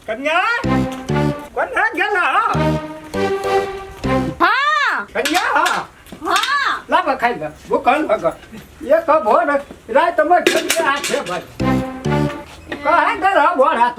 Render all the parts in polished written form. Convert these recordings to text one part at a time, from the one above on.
कन्या कोना गेला? हाँ। कन्या। हाँ। लाब खाइ ले, भूखल भग एक भोर राति में खेलिए 8 बजे कहे गेल भोर हाथ।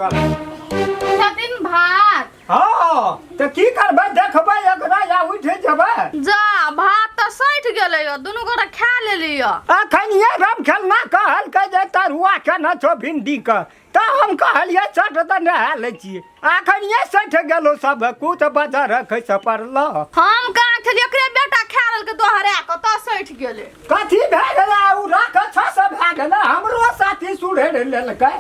छथिन भात। हाँ, तऽ की करबै? देखबै एकरा या उठि जेबै। जा, भात तऽ सठि गेलै यौ, दुनू गोटा खा लेली यौ। अखन ये राम खेलना कहलकै जे तरुआ केना छौ भिंडी के, तऽ हम कहलियै चट तऽ नहा लै छियै। अखन ये सठि गेलो सब कुछ, बजर खसि पड़ल। हम कहाँ खेलियै? एकरे बेटा खा लेलकै दोहरा कऽ, तऽ सठि गेलै। कथी भए गेलै? ओ राख से भए गेलै, हमरो साथी सुढ़ेर लेलकै।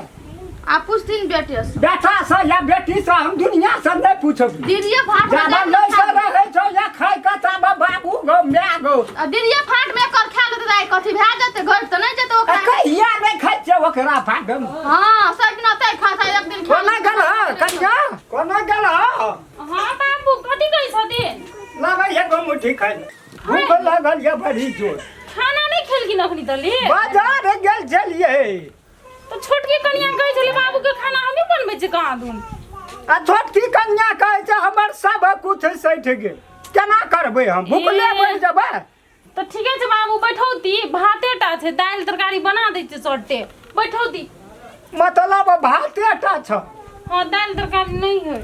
आ पुछथिन बेटे से। बेटा से या बेटी से, हम दुनिया से नहीं पूछब। दीदीए भात में जाबा दालि लै खा के लेतै। रहै छौ या खाइ के ताबा बाबू गो my गो। आ दीदीए फाट में एकर खा लेतै तऽ आइ कथी भए जेतै? घटि तऽ नहि जेतै आ ओकरा? कहिया नहि खाइ छियै ओकरा भाग। हाँ, सब दिना तै खा खा एक दिन खा कोना गेल हँ कनिया, कोना गेल हँ? हाँ बाबू, कथी कहै छथिन? लाबै एगो मुट्ठी खाइ ले। भूख लागल ये बड़ी जोर। खाना नहि खेलखिन अखनी तले? बाजार गेल छलियै। तऽ छोटकी कनिया कहै छलै बाबू के खाना हमही बनबै छी कहाँ दुन। आ छोटकी कन्या कहै छै हमर सब कुछ सठि गेल, केना करबै हम? भूखले ए। मरि जेबै। तऽ ठीके छै बाबू, बैठौती भाते टा छै, दालि तरकारी बना दै छियै सट्टे, बैठौती। मतलब भाते टा छ? हाँ, दालि तरकारी नहि है।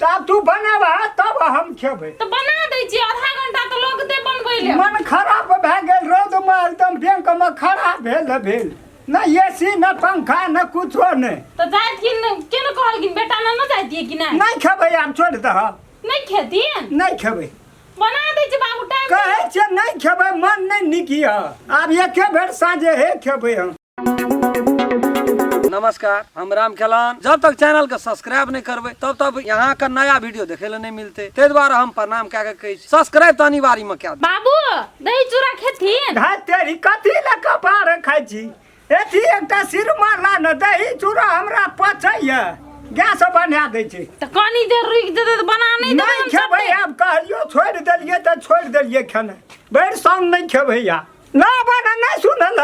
तब तू बनेबह तब हम खेबै। तऽ बना दै छियै, आधा घंटा तऽ लगतै बनबै ले। मन खराब भए गेल, रौदमे एकदम बैंक मे खड़ा भेल भेल, न एसी न पंखा न कुछो नहि। तऽ जाइत के ने कहलखिन बेटा ने न जाइतियै कि नहि? नहि खेबै, आब छोड़ि दह। नहि खेथिन? नहि खेबै। बना दै छियै बाबू, टाइम कहै छियै नहि खेबै, मन नहि नीक यऽ। आब एके बेर साँझे हे खेबै हम। नमस्कार, हम राम खेलान। जब तक चैनल के सब्सक्राइब नहीं करबै तब तक यहाँ का नया वीडियो देखे ले नहीं मिलते, ताहि दुआरे हम प्रणाम कए के कहै छी, सब्सक्राइब तऽ अनिवार्य में कए दियौ। बाबू, दही चूड़ा खेथिन? घाय तेरी, कथी लए कपार खाइ छी? एथी एकटा सिर मारला ने, दही चूड़ा हमरा पचैया, गैस बना दै छै। तऽ कनी देर रुकि जेतै तऽ बना नहि देबै? नहि हम खेबै। चट्टे। आब कहलियो छोड़ि देलियै तऽ छोड़ि देलियै खेनाइ, भरि साउन नहि खेबै। आ ना बना नहि सुनल।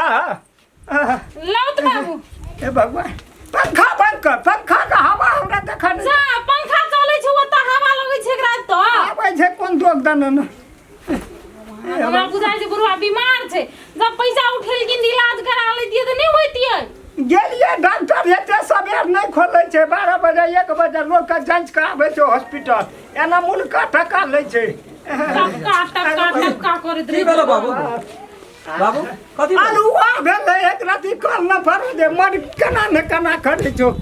लाउ तऽ बाबू। हे भगवान, पंखा बंद कर, पंखा के हवा हमरा देखा नहि। जा, पंखा चलै छै ओतऽ, हवा लगै छै एकरा तऽ। आबै छै कोन दोख दन ने। हमरा बुझाइ छै बुढ़वा बीमार छै। जब पैसा उठेलखिन तऽ इलाज करा लैतियै तऽ नहि होइतियै? गेलियै डॉक्टर, एते सबेर नहि खोलै छै, 12 बजे 1 बजे लोकके जाँच कऽ आबै छै हॉस्पिटल, एना मुल्का टका लै छै। टपका टपका टपका करैत की रहै। भेलो बाबू? बाबू, कथी भेलो? अलुआ भेलै, एक राति कल न फरू जे मन केना ने केना करै छौ।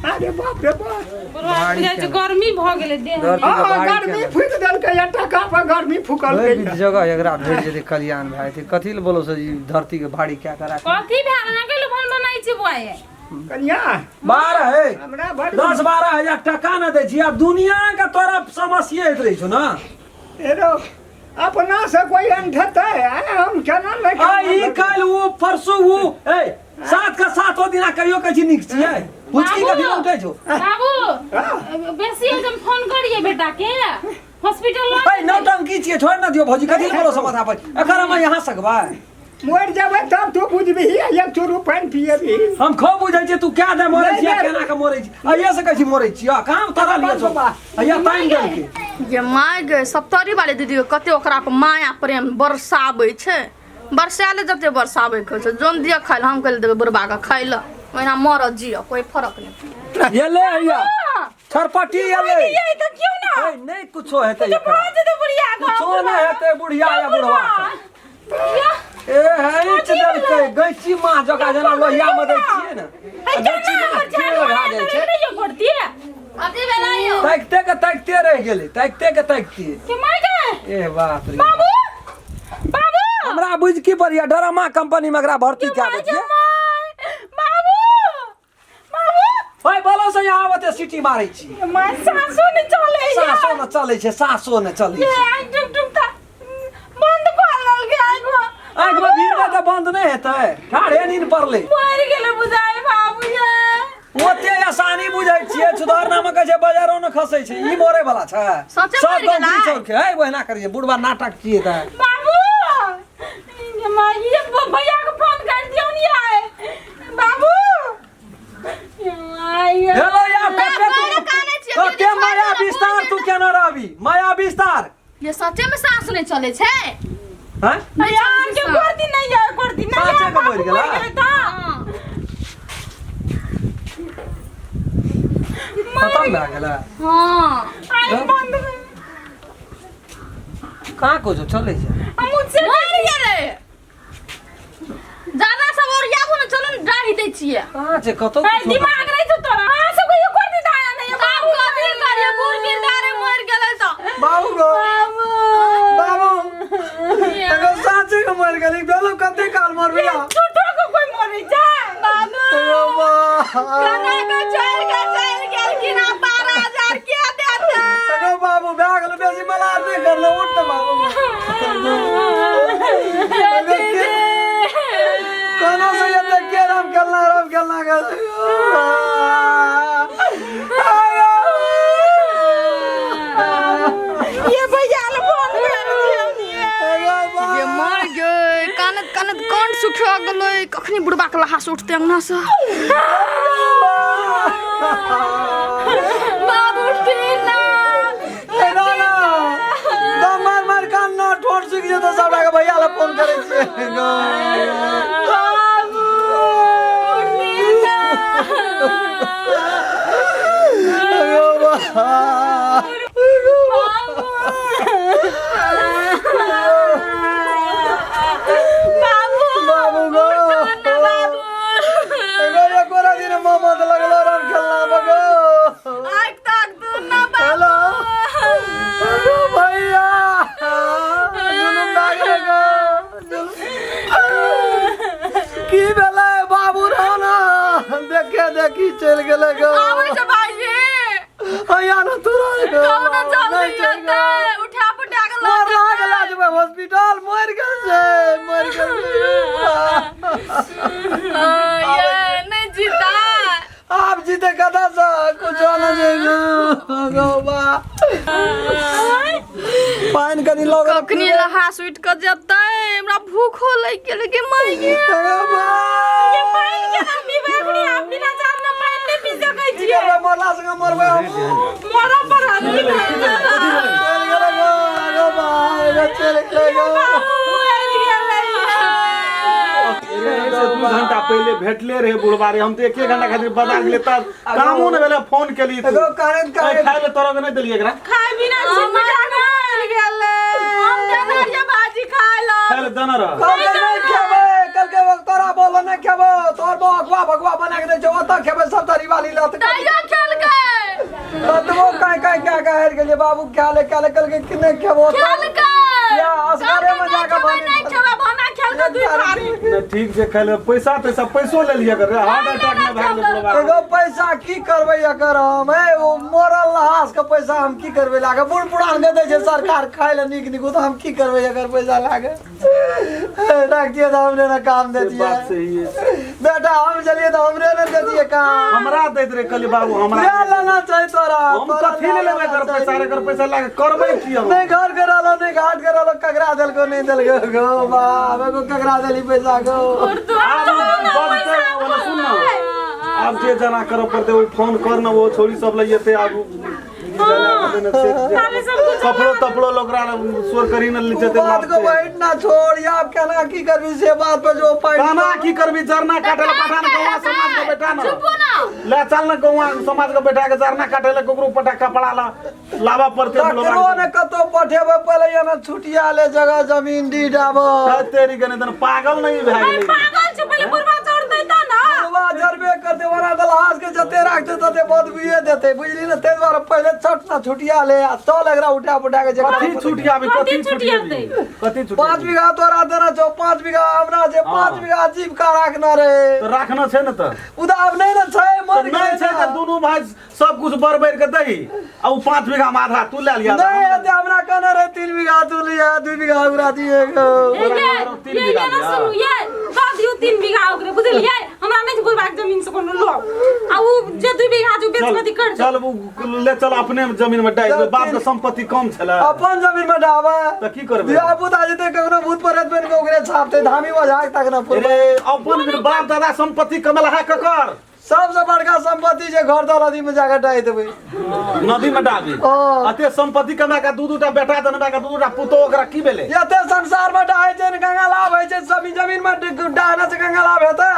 अरे बाप रे बाप। बुढ़वा बुझाइ छै गर्मी भऽ गेलै देह मे। धरती के हँ, भारी गर्मी केना? फूकि देलकै या टका पर गर्मी फूकलकै। भरि बीच जगह एकरा भेट जेतै, कल्याण भए जेतै। कथी लए बोलो से ई धरती के भारी कए के राख। कथी भेल अहाँ के भन बनाइ छी बुआए? कनिया। 12 है। हमरा बड़ 10-12 हजार टका न दै छी आ दुनिया के तोरा समस्या होइत रहै छौ न। एरो अपना से कोई अंठेतै आय, हम केना नहि आ ई केना। काल्हि उ परसू उ ए सात के सातो दिना कहियो कहै छी नीक छियै, हुचकी कथी लए उठै छौ? बाबू। हाँ। बेसी एकदम फोन करिए बेटा के, हॉस्पिटल लऽ ए नौटंकी छियै, छोड़ न दियौ भौजी, कथी लए बोलो सब माथा पर एखन हम यहाँ सकबै? मरि जेबै तब तू बुझबिही, एक चूरू पानि पिएबही। हम खूब बुझै छियै तू क्या दे मरै नहि, छियै। नहि। केना के मरै छी? अइये से कहै छी मरै छियै, कहाँ तरल ये छौ अइया तानि देलकै। जे माय गे, सप्तरी वाले दीदी के कते ओकरा पर माया प्रेम बरसाबै छै, बरसाले जते बरसाबै के छै। जोन दिअ खाइ लए, हम कहले देबै बुढ़बा के खाइ लए, ओहिना मरत जिय कोई फरक नहि। ये ले हैया छरपटी, ये ले। ये तऽ क्यों ना? ए, नहीं कुछो हेतै एकरा। भऽ जेतै बुढ़िया के। कुछो नहि हेतै बुढ़िया या बुढ़वा के। ए हैच देलकै गैची माछ जकाँ, जेना लोहिया मे दै छियै ने, गैची माछ के लगा जाइ छै। नहीं पड़ती है। अथी भेलै यौ। ताकिते के ताकिते रहि गेलै, ताकिते के ताकिते। के मार गए। ए बाप रे। बाबू, बाबू। हमरा बुझ की पड़िया ड्रामा कंपनी मे एकरा भर्ती कए दै छियै। बाबू, बाबू। ओए बोलो से यहाँ ओते सीटी मारै छी। माय, सासो नहीं चले। सासो न चलै छै, सासो न चलै ये छै। आँख टुक टुक ता बंद कऽ लेलकै आँख में। आँखि मे भीड़ तऽ बंद नहि हेतै, ठाढ़े नीन पड़लै। मरि गेलै बुझाइ बाबू ये। ओते आसानी बुझै छियै? सुधारना मे कहै छै बाजारो न खसै छै, ई मरे वाला छै? सचे सब मरि गाँव गेलै? चौर के है, ओहिना करियै बुढ़बा, नाटक छियै तऽ। बाबू, ये माय, ये भैया के फोन कर दियौ ने आए बाबू, ये माय, ये। हेलो यार, कते कोई कानै। अभी माया विस्तार। ये सच्चे में सास नहीं चले छै। हैं? नहीं यार चलै के छै। गोरती नहीं है, गोरती नहीं साँचे है, के मरि बाबू गेला? मरि गेलै तऽ। हाँ। खत्म भए गेलै। हाँ। आइ बंद भेल। कहाँ को जो चलै छै? हमहूँ चलि मरि गेलै। ज्यादा सब ओरियाबू ने, चलू ने डाही दै छियै। कहाँ छै कतौ? ए, दिमाग नहीं छौ तोरा। अहाँ सबके एको दिन दया नहीं है। आब कथी करियै, बूढ़ बिरदारे मरि गेलै तऽ। बाबू गो बाबू, एगो साँचे के मरि गेली भेलो, कते काल मरबे? झूठो के कोई मरै छै? बाबू एगो बा कना के चलि के चलि गेलखिन, आ 12,000 के देतै? एगो बाबू भए गेलो, बेसी मलार नहि करलो, उठ ने बाबू। एगो कोनो से एते के राम खेलना राम खेलना के। ये भैया ले फोन कर दियौ नि। ये मर गए, कानत कानत कान सुखा गेलै। कखनी बुढ़बा के लहास उठते अंगना से? बाबू उठथिन ना। ना ना, दम मार मार कान ना ठोर सुखि जेतौ सबटा के। भैया लए फोन करै छियै गो। बाबू उठथिन ना। एगो बा बाबू। बाबू गो। बाबू। एगो एको दिन मोमोज लगलो राम खेलना बगो। आँख ताक दूर ना बाबू। हेलो एगो भैया जुलुम भए गेलै गो जुलुम। की भेलै बाबू? रहो ना, देखे देखी चलि गेलै गो। आबै छै भाईजी। हैया न तुरंत गो। कहू ना जल्दी। नहि चलि एतै गेल। उठा पुटा के लऽ मर जेतै। गेला जेबै हॉस्पिटल, मरि गेल छै, मरि गेल छै। ये नहीं जीता। आब जीते कतऽसँ? कुछो नहि छै गो बा, पानि कनि लऽ गेल। कखनी लहास उठि कऽ जेतै? हमरा भूखो लागि गेलै गे माय गे। गो बा। ये पानि केना पीबै अखनी? आब बिना जारने पानि नहि पी सकै की छियै। करबै, मरला संगे मरबै हम। मरऽ पड़त। की करबै? चलि गेलै गो, गो बा, एगो चलि गेलै गो। बाबू मरि गेलै। से 2 घंटा पहिले भेटले रहे बुढ़बा रे, हम तऽ एके घंटा खातिर बाजार गेलियै तऽ कामो नहि भेलै, फोन केली तू। एगो कानैत कानैत खाय ले तोरा के नहि देलियै एकरा। खाय बिना छिपिटा के मरि गेलै। हम देने रहियै भाजी खाय लए। खाय ले देने रह। कहलकै नहि खेबै, कहलकै तोरा बोलो नहि खेबो, तोहर बौआ भगवा बना के दै छौ, ओतऽ खेबै सब तरी वाली लत। तैयो खेलकै। कतबो काहे काहे काहे काहे हारि गेलियै, बाबू खा ले खा ले, कहलकै कि नहि खेबो। खेलकै। या असगरे में जाके कहलकै नहि खेबै, भाना खेलकै दुई थारी। नहि ठीक छै, खाय ले। पैसा तैसा पैसो ले लियै रे, हार्ट अटैक नहि भए गेलै बुढ़बा के। एगो पैसा की करबै एकर हम? हे ओ मरल लहास के पैसा हम की करबै लागे? बूढ़ पुरान के दै छै सरकार खाय ले नीक नीक, ओ तऽ हम की करबै एकर पैसा लागे? रखतियै तऽ हमरे ने काम से देतियै। बात सही है। बेटा, हम चलिए तऽ हमरे ने देतियै काम। हमरा दैत रहे, कहली बाबू हमरा ले लेना चाही तोरा। हम तोरा कथी ले लेबै एकर लेना पैसा? चाही। एकर पैसा लागे करबै की हम? नहीं घर के रहलो, नहीं घाट के रहलो, ककरा देलको नहीं देलको गो बाप, एगो ककरा देली पैसा गो? आब बजतै वाला सुन न, आब जे जना करऽ पड़तै ओ फोन कर न, ओ छोरी सब लऽ जेतै आब कपड़ो तपड़ो लोकरा शोर करी न उ जेतै। बात को बैठ ना छोड़, या अब केना की करबी से बात पे जो पाई। केना की करबी? जरना काटे ला पठा न गौवा समाज के बैठा न। चुपू ना। ले चल न, गौवा समाज के बैठा के जरना काटे ला ककरो पटा कपड़ा ला लाबा पड़तै। ककरो ने कतौ पठेबै, पहिले यहाँ छुटिया ले जगह जमीन डी डाबो। तेरी गने तन पागल नहीं भए गेलै? पागल छै, पहिले बुढ़बा चढ़तै तऽ ने। बुढ़वा जरबे करते, ओना तऽ लहास के जते राखते तते बदबुए देते, बुझली ने? ताहि दुआरे पहिले चट ना छुटिया ले आ चल एकरा उठा पुठा के जे कथी छुटियाबी? कथी कथी छुटियाबी? कथी छुटियाबी? 5 बीघा तोरा देना छौ, 5 बीघा हमरा छै, 5 बीघा जीविका राखना रे। तऽ राखना छै ने तऽ। उ तऽ आब नहि ने छै, मर तऽ नहि गेलै छै ने। तऽ दुनू भाई सब कुछ बरबरि के दही आ उ 5 बीघा मे आधा तू ले लिया। नहीं हेतै, हमरा कहने रहे 3 बीघा तू लिया, 2 बीघा ओकरा दिए गो। ये तीन ये बीघा ये ना लिया। सुनू, ये दऽ दियौ 3 बीघा ओकरे, बुझलियै? हमरा नहि छै बुढ़बाक जमीन से कोनो लोभ, आ उ जे 2 बीघा जो बेच चल कथी कर। चल उ ले चल, अपने जमीन में डाल, बाप के संपत्ति कम छलै। अपन जमीन में डाबा। तऽ की करबै? धिया पुता जेतै कखनो भूत प्रेत बनि कऽ ओकरे छापतै, धामी बझाक तक न पुरबै। अरे अपन बाप दादा संपत्ति कमेलहा ककर? सबसे बड़का संपत्ति जे घर दल नदी में जाके डाहि देबै। नदी में डाबी? ओ। अते संपत्ति कमा के दू दूटा बेटा जनमा के, दू दूटा पुतोह, ओकरा की भेलै? एते संसार में डाहे छै ने गंगा लाभ होइ छै, सब जमीन में डाहने से गंगा लाभ हेतै?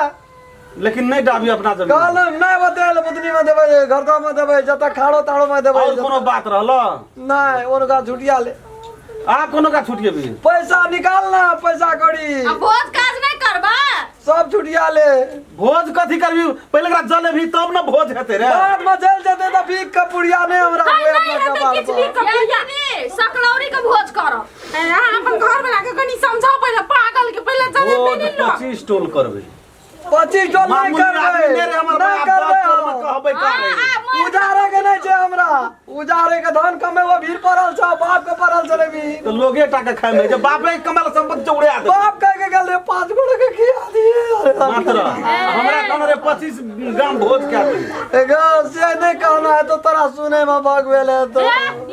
लेकिन नहीं डाबी अपना जमीन। कहलहुँ नहि बतेल, बुधनी में देबै, घर में देबै, जतऽ खाड़ो ताड़ो में देबै। और कोनो बात रहल? नहि, ओनका झुटिया ले। आ कोनो का छुटिएबी? पैसा निकाल ना, पैसा कौड़ी। आ भोज काज नहि करबै? सब छुटिया ले। भोज कथी करबी? पहिले एकरा जलेबी तब ने भोज हेतै रे। बाद में जल जेतै तऽ भीख के पुड़िया नहि हमरा नहीं कोइ नहीं अपना हेतै कपार किछु भी पर। कपुरिया। दीदी, सकलौरी के भोज करब। ए, अहाँ अपन घर वाला के कनी समझाउ पहिले, पागल के पहिले जलेब भोज नहीं लो। 25 टोल करबै। 25 टोल नहि मामूली करबै। आदमी नहि रे हमर नहि बाप, करबै 10 टोल में हम। कहबै करे। उजारे के नहि छै हमरा, उजारे के धन कमेबो भीड़ पड़ल छौ, बाप के पड़ल छलै भीड़। तऽ लोगे टा के खाय में जे बापे के कमाल संपत्ति उड़ा दे। बाप कह के गेल रे 5 गोड़े के खिया दिए। अरे मात्र हमरा कहने रे 25 ग्राम भोज कए देबै। एगो से नहि कहना है तो तोरा सुने में भग भेल है तो। ए,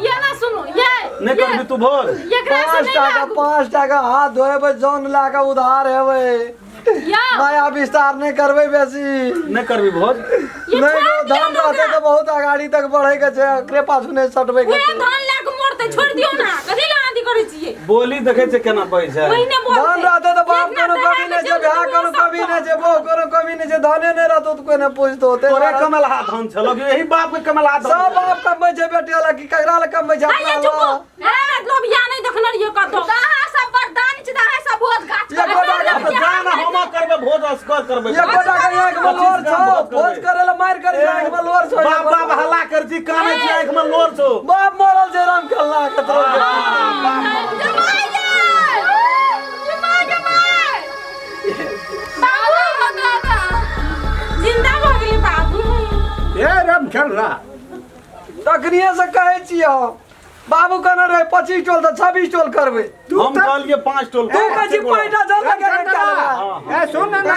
ये ना सुनू ये। नहि करबी तू भोज? एकरा से 5 नहीं टाका लागू। 5 टाका हाथ धोएबै, जौन लए कऽ उधार हेबै। या नया विस्तार नहि करबै बेसी। नहि करबी भोज? ये नहि छोड़ गो, दियौ धन ने रहतै ओकरा। तऽ बहुत अगाड़ी तक बढ़ै के छै, ओकरे पाछू नहि सटबै के उहे छै। धन लए के मरतै, छोड़ि दियौ ना। कथी लए अथी करै छियै? बोली देखै छै केना बजै छै। ओहिने बोलतै। धन रहतै तऽ बाप इतना कोनो कमी दया नहि छै, के भाय कोनो सब कमी नहि छै, बहु कोनो कमी नहि छै, धने नहि रहतौ तऽ कोइ नहि पूछतौ। ताहि तोरे दुआरे कमल हाथ धन छलो कि एही बाप के कमल हाथ धन? सब बाप कमबै छै बेटी वाला कि ककरा लए कमबै छै? आइये अपना चुप लए। ए, लोभिया नहि देखने रहियो कतौ। तऽ अहाँ सब वरदान छी तऽ अहाँ सब भोज गाछ एको करबै। टाका तऽ जा ना, हम करबै भोज, असगर करबै। एको टाका आँखि में लोर छौ, भोज करे लए मारि करी, आँखि में लोर छौ। बाप बाप हल्ला कर छी, कानै छी, आँखि में लोर छौ। बाप मरल छै राम खेलना के तोरा। जमाइ गे! जमाइ, जमाइ! बाबू, दादा। जिंदा भऽ गेलै बाबू। हे राम खेलना। तखनिए से कहै छियै हम, बाबू कहने रहे 25 टोल तऽ 26 टोल करबै। हम कहलियै 5 टोल। तू कहै छी 5टा जल लगे के लेबै। ए सुन ना,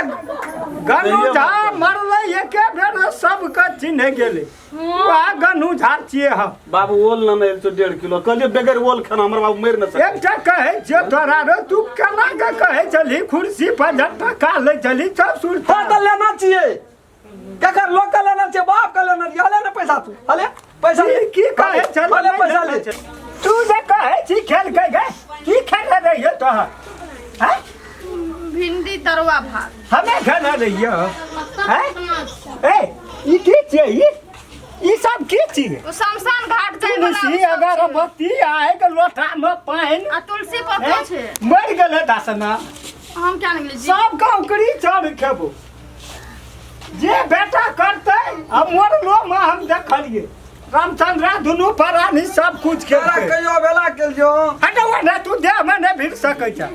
गनु झा मरलै एके बेर सबके चिन्ह गेलै, वएह गनु झा छियै हम। बाबू ओल न आयल छौ 1.5 किलो, कहलियै बगैर ओल खाना हमर बाबू मरि न सकै। एकटा कहै छियौ तोरा रे, तू केना के कहै छलही कुर्सी पर झटका लै छलही सब सुरता। हँ तऽ लेना छियै, केकर लोक के लेना छियै, बाप के लेना छियै। हले ने पैसा तू, हले पैसा ले। की कहै छलही? हले पैसा ले। तू जे कहै छी खेलकै गे, की खेले रहियै तोहर? हैं? भिंडी तरुआ भात। हमे खेने रहियै? हैं? ए ई की छियै? ई सब की छियै? ओ शमशान घाट जाय वाला तुलसी अगरबत्ती आ एक लोटा में पानि आ तुलसी पत्तो छै। मरि गेलै दासना। हम क्या निकले जी? सब कौकरी चढ़ खेबो जे बेटा करतै। आ मरलो में हम देखलियै रामचंद्र दुनू प्राणी सब कुछ तोरा खेलकै। कहियो भेला केल जो? हटो ने तू, देह में नहि भिड़ सकै छ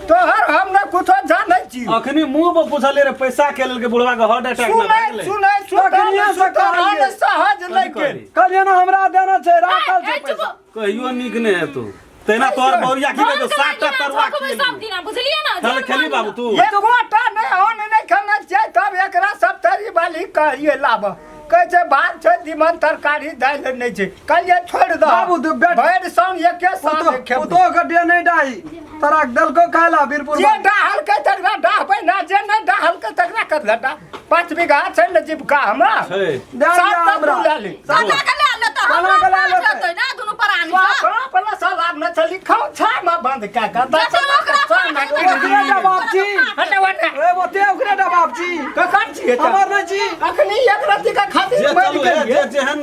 तोहर, हम ने कुछो जानै छी। अखनी मुंह पर पुछलियै रे, पैसा के लेलकै बुढ़वा के हार्ट अटैक न भए सुनै गेलै? सुनै सुतल तखनिये से सुतल कहलियै। सहज नहि गेल। कहलियै ने हमरा देना छै, राखल छै ए, चुप। पैसा। कहियो नीक नहि हेतौ तहिना तोहर बौरिया की कहै 7टा तरुआ ठोकबै सब दिना, बुझलियै ना? चल खेली बाबू तू। एकोटा नहि अन्न नहि खेने छियै तब एकरा सप्तरी वाली कहलियै लाब, कहै छै भात छै तीमन तरकारी दालि नहि छै, कहलियै छोड़ि दह। बाबू, तू बैठ। भरि संग एके साँझ खेबै। पुतोह के डे नहि डाही, तोरा देलको खाय ला बीरपुर। जे डाहलकै तकरा डाहबै ना, जे नहि डाहलकै तकरा कतला डाह? 5 बीघा छै ने जीविका हमरा। छै। दे दिया 7टा हमरा। तू लए ली। कना के ले लेतै? कना के हमरा ले पाँच लेतै? लेतै ना दुनू प्राणी के। बाप रे, साला ने चली खाउ छा में बंद कए के दस जते ओकरा साल में। ओकरे डबाब छी। हटे वने। ए ओते ओकरे डबाब छी। ककर छियै तऽ? हमर नहि छी। अखनी एक रत्ती के खातिर जे मरि चलू हे, गेलियै। जे जेहन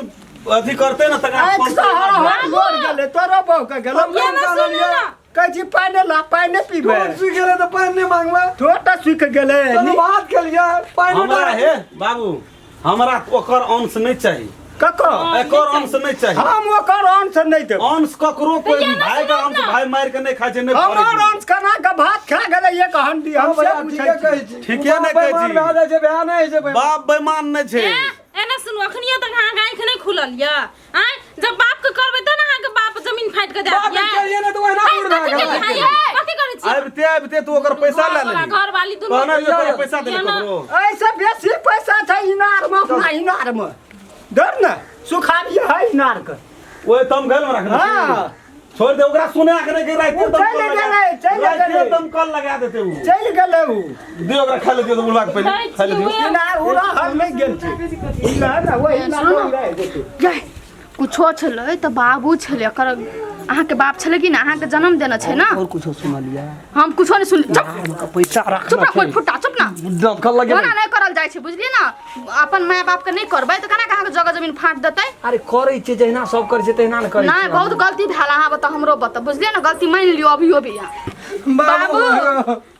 अथी करते ने तकरा आँखि फोन से हर हर लोर गेलै, तोरो बहू के गेलौ। हम ये ना कोन सुनू ना। कहै छी पानि ला, पानि पीबै। ठोर सुखि गेलै तऽ पानि नहि मांगबै? ठोर तऽ सुखि गेलै। चलू भात खेलियै पानि हमरा उठा। हे बाबू, हमरा ओकर अंश नहि चाही। ककर? एकर अंश नहि चाही। हम ओकर अंश नहि देब। अंश ककरो कोई ये ना भाई के सुनू अंश ना। भाई मारि के नहि खाइ छै, नहि हमर फड़ै छै। अंश केना के भात खा गेलै एक हंडी, हम हँ से भैया, पूछै ठीके छी। कहै छी। ठीके नहि कहै बेईमान छी। भए जाइ छै, भए नहि होइ छै बेईमान। बाप बेईमान नहि छै। ए, एना सुनू, अखनियो तक अहाँके आँखि नहि खुलल यऽ? आँय, जब बाप के करबै तब ने अहाँके बाप जमीन फाटि के दए बाप के दियै। केलियै ने तऽ ओहिना बूढ़ भए कथी गेलै। केलियै? कथी करै छी? आबिते आबिते तू ओकर पैसा लए लेली। घर वाली दुनू कहने रहियौ तोरा पैसा देले ककरो? ऐसे बेसी पैसा छै इनार में, अपना इनार में धर ने सुखाबिए है इनार के। ओहि तम घैल में रखने। हाँ। छोड़ दे ओकरा सुने के नहीं के राइते उ चलि गेलै, चलि राइते गेलै। दमकल लगा देते उ चलि गेलै उ दे ओकरा खाय ले दियो तो बुढ़वा के पहिले खाय ले दियो इनार उड़ा हल नहि गेल छै इनार ने ओहि इनार रहि जेतै। जय कुछो छलै तऽ बाबू छलै एकर अहाँके बाप छलै कि ने अहाँके जन्म देने छै ने और कुछो सुनलियै हम कुछो नहि सुन चुप पैसा चुप रह कोई फुटा चुप ना दमकल लगे ओना नहि करल जाइ छै बुझलियै ने अपन माय बाप के नहि करबै तऽ केना के अहाँके जगह जमीन फाँट देतै अरे करै छियै जहिना सब करै छै तहिना ने करै नहि बहुत गलती भेल अहाँ बताउ हमरो बताउ बुझलियै ने गलती मानि लियौ अभियो भी अहाँ। बाबू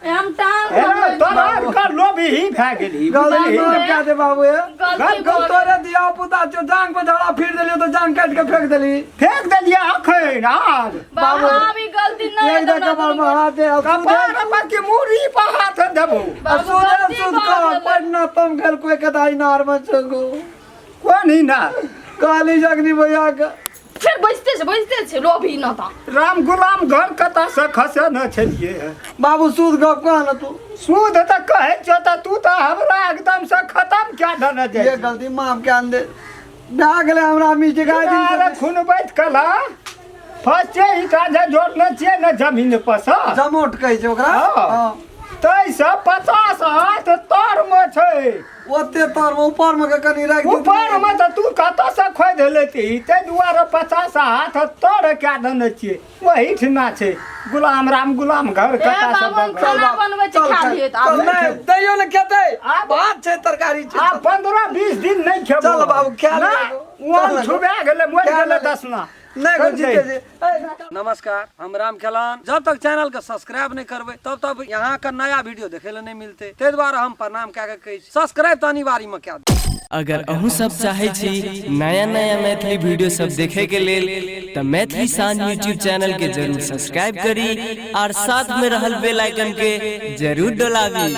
हम टांग हेलो तोरा आरके लोभी ही भए गेलही गलती बुझलिही माफ कए दे बाबू हे गलती गल तोरे दिया पुता छौ जांग पर झड़ा फिर देलियो तो जांग काट के फेंक देली फेंक देलियै अखन आर बाबू हम ई गलती नहीं एक दे कमर में हाथ दे आ सुधे कपार पर के मूड़ी पर हाथ देबो आ सुधे सुध कह पढ़ना तम खेल कोई के दाई नार में छगो कोन इनार काली जगनी भैया के फेर बैसते छै बैसते छै लोभी न तऽ राम गुलाम घर कतऽ से खसे न छलियै हँ। बाबू सुध गप कह न तू सूद तऽ कहै छौ तऽ तू तऽ हमरा एकदम से खतम कए देने जाइ ये गलती माफ के दे भए गेलै हमरा मिस्टेक आइ दिन अरे खुनबैत कला फर्स्टे ईटा जे जोड़ने छियै ने जमीन पर से जमोट कहै छै ओकरा हँ। हँ। ताहिसँ 50 हाथ तरमे छै ओते तर मे ऊपर मे के कनि राखि दियौ। ऊपरमे तऽ तू कतऽसँ खोदि लेती ताहि दुआरे 50 हाथ तर कए देने छियै ओहिठिना छै गुलाम राम गुलाम घर ए कतऽसँ बाबू हम बगल। खाना बनबै छी चल खा खा- लियै तऽ चल, आब नहि दैयो ने खेतै आब- भात छै तरकारी छै आ 15-20 दिन नहि खेबो चल बाबू, खा ना, लेबो। ओन चल। छुबा गेलै मरि खा गेलै लेबो। दसना नहि कर गो जीते दे। जी ए, नमस्कार, हम राम खेलान। जब तक चैनल के सब्सक्राइब नहीं करबै तब तक यहाँ के नया वीडियो देखे ले नहीं मिलते, ताहि दुआरे हम प्रणाम कए के कहै छी सब्सक्राइब तऽ अनिवार्य में कए दियौ। अगर अहूँ सब चाहे छी नया नया मैथिली वीडियो सब देखे के लेल तऽ मैथिली शान यूट्यूब चैनल के जरूर सब्सक्राइब करी और साथ में रहल बेल आइकन के जरूर डोलाबी।